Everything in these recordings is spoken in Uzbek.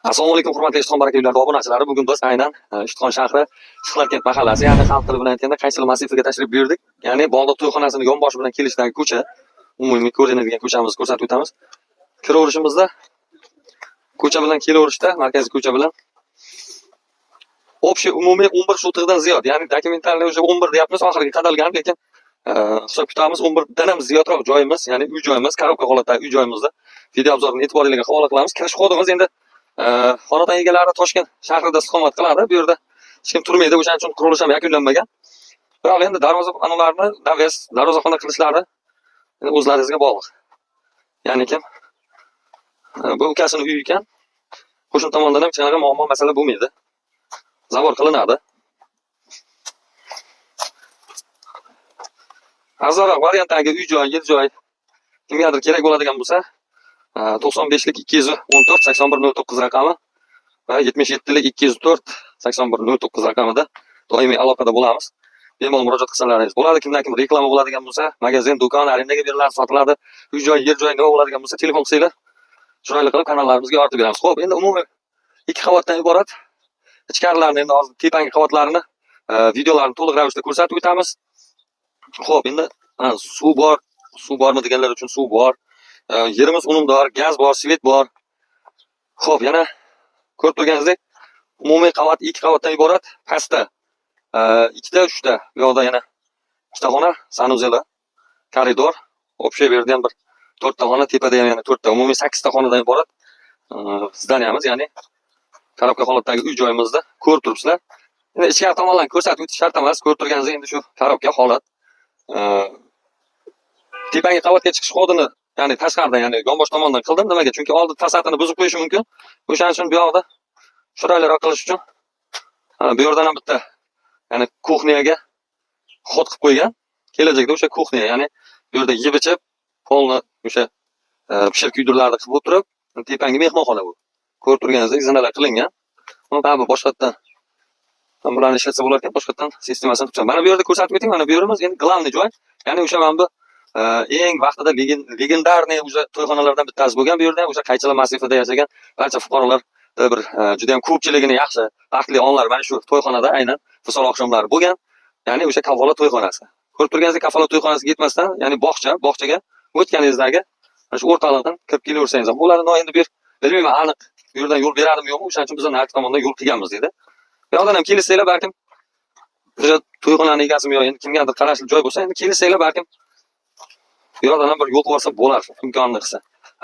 Assalomu alaykum, hurmatli Ishtixon Baraka uylari obunachilari. Bugun biz aynan Ishtixon shahri, Shixlarkent mahallasi, ya'ni xalq tili bilan aytganda Qaychili massifiga tashrif buyurdik. Ya'ni Bog'dod to'yxonasini yonboshi bilan kelishdagi ko'cha, umumiy ko'rinadigan ko'chamizni ko'rsatib o'tamiz. Kiraverishimizda ko'cha bilan kelaverishda, markaziy ko'cha bilan общий umumiy 11 sotixdan ziyod, ya'ni документальный уже 11 deyapmiz, oxirgi qadalgan, lekin hisob kitobimiz 11 dan ham ziyodroq joyimiz, ya'ni uy joyimiz, коробка holatdagi uy joyimizda video обзор ini e'tiboringizga havola qilamiz. Kirish xodimiz endi xonadon egalari Toshkent shahrida istiqomat qiladi. Bu yerda hech kim turmaydi, o'shaning uchun qurilish ham yakunlanmagan. Biroq endi darvoza anularni навес, darvozaxona qilishlari endi o'zlaringizga bog'liq. Ya'ni kim bu ukasini uyi ekan, qo'shni tomondan ham hech qanaqa muammo, masala bo'lmaydi. Забор qilinadi. Arzonroq variantdagi uy joy, yer joy kimgadir kerak bo'ladigan bo'lsa, 95lik 214 81 09 raqami va 77lik 204 81 09 raqamida doimiy aloqada bo'lamiz. Bemalol murojaat qilsalaringiz bo'ladi. Kimdan kim reklama bo'ladigan bo'lsa, magazin, do'kon arendaga beriladi, sotiladi. Uy joy, yer joy nima bo'ladigan bo'lsa, telefon qilsanglar, chiroyli qilib kanallarimizga yoritib beramiz. Xo'p, endi umumiy ikki qavatdan iborat. Ichkarilarni endi hozir tepangi qavatlarini videolarni to'liq ravishda ko'rsatib o'tamiz. Xo'p, endi suv bor, suv bormi deganlar uchun suv bor. Yerimiz unumdor, gaz bor, свет bor. Xo'p, yana ko'rib turganingizdek, umumiy qavat ikki qavatdan iborat. Pastda ikkita, uchta, bu yoqda yana ikkita xona, санузел i, koridor, общий bu yerda ham bir to'rtta xona, tepada ham yana to'rtta, umumiy sakkizta xonadan iborat здания miz, ya'ni коробка holatdagi uy joyimizda ko'rib turibsizlar. Endi ichkari tomonlarni ko'rsatib o'tish shart emas, ko'rib turganingizdek endi shu коробка holat. Tepangi qavatga chiqish xodini, ya'ni tashqaridan, ya'ni yonbosh tomondan qildim. Nimaga? Chunki oldin fasadini buzib qo'yishi mumkin. O'shaning uchun bu yoqda chiroyliroq qilish uchun bu yerdan ham bitta, ya'ni кухня ga ход qilib qo'ygan. Kelajakda o'sha кухня, ya'ni bu yerda yeb ichib, polni o'sha pishirib kuydirlarni qilib o'tirib, tepangi mehmonxona bu. Ko'rib turganingizdek zinalar qilingan. Uni baribir boshqatdan bularni ishlatsa bo'lar ekan, boshqatdan sistemasini qilib. Mana bu yerda ko'rsatib o'ting, mana bu yerimiz endi главный joy. Ya'ni o'sha mana bu eng vaqtida легендарный o'sha to'yxonalardan bittasi bo'lgan bu yerda ham o'sha Qaychili massivida yashagan barcha fuqarolar bir juda ham ko'pchiligini yaxshi baxtli onlar mana shu to'yxonada aynan visol oqshomlari bo'lgan. Ya'ni o'sha Kafolat to'yxonasi. Ko'rib turganingizdek Kafolat to'yxonasiga yetmasdan, ya'ni bog'cha, bog'chaga o'tganingizdagi mana shu o'rtalikdan kirib kelaversangiz ham bo'ladi. Но endi bu yer bilmayman aniq bu yerdan yo'l beradimi yo'qmi, o'shaning uchun biz narigi tomondan yo'l qilganmiz deydi. Bu yoqdan ham kelishsanglar balkim o'sha to'yxonani egasimi yo endi kimgadir qarashli joy bo'lsa, endi kelishsanglar balkim bu yoqdan ham bir yo'l qilib yuborsa bo'lar, imkonini qilsa.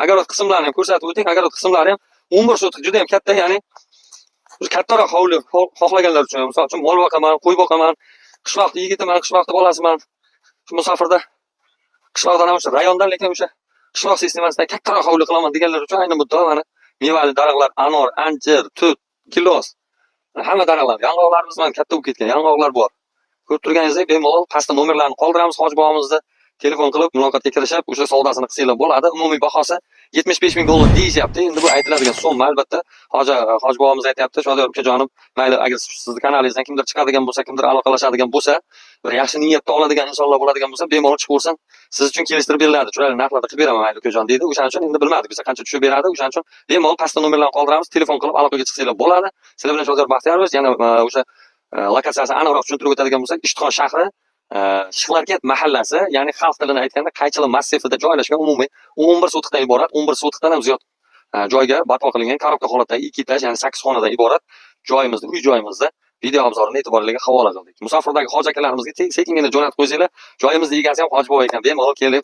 Огород qismlarini ham ko'rsatib o'ting. Огород qismlari ham 11 sotix juda ham katta, ya'ni o'sha kattaroq hovli xohlaganlar uchun, misol uchun mol boqaman, qo'y boqaman, qishloqni yigitiman, qishloqni bolasiman. Shu musofirda qishloqdan ham o'sha rayondan, lekin o'sha qishloq sistemasida kattaroq hovli qilaman deganlar uchun ayni muddao mana mevali daraxtlar, anor, anjir, tut, gilos, hamma daraxtlar, yong'oqlarimiz mana katta bo'lib ketgan, yong'oqlar bor. Ko'rib turganingizdek bemalol pastda nomerlarni qoldiramiz hoji bobomizda. Telefon qilib muloqotga kirishib, o'sha savdosini qilsanglar bo'ladi. Umumiy bahosi 75 ming dollar deyishyapti. Endi bu aytiladigan summa albatta. Hoji bobomiz aytyapti, Shodiyor ukajonim, mayli agar sizni kanalingizdan kimdir chiqadigan bo'lsa, kimdir aloqalashadigan bo'lsa, bir yaxshi niyatda oladigan insonlar bo'ladigan bo'lsa, bemalol chiqaversin. Siz uchun kelishtirib beriladi, chiroyli narxlarda qilib beraman, mayli ukajon deydi. O'shaning uchun endi bilmadik, biz qancha tushib beradi. O'shaning uchun bemalol pastda nomerlarni qoldiramiz, telefon qilib aloqaga chiqsanglar bo'ladi. Sizlar bilan Shodiyor Baxtiyorovich yana o'sha lokatsiyasini aniqroq tushuntirib o'tadigan bo'lsak, Ishtixon shahri Shixlarkent mahallasi, ya'ni xalq tilini aytganda Qaychili massivida joylashgan umumiy 11 sotixdan iborat, 11 sotixdan ham ziyod joyga barpo qilingan коробка holatdagi ikki etaj, ya'ni 8 xonadan iborat joyimizda, uy joyimizda video обзор ini e'tiboringizga havola qildik. Musofirdagi hoji akalarimizga sekingina jo'natib qo'ysanglar, joyimizni egasi ham hoji bobo ekan, bemalol kelib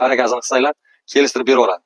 barakasini qilsanglar, kelishtirib beraveradi.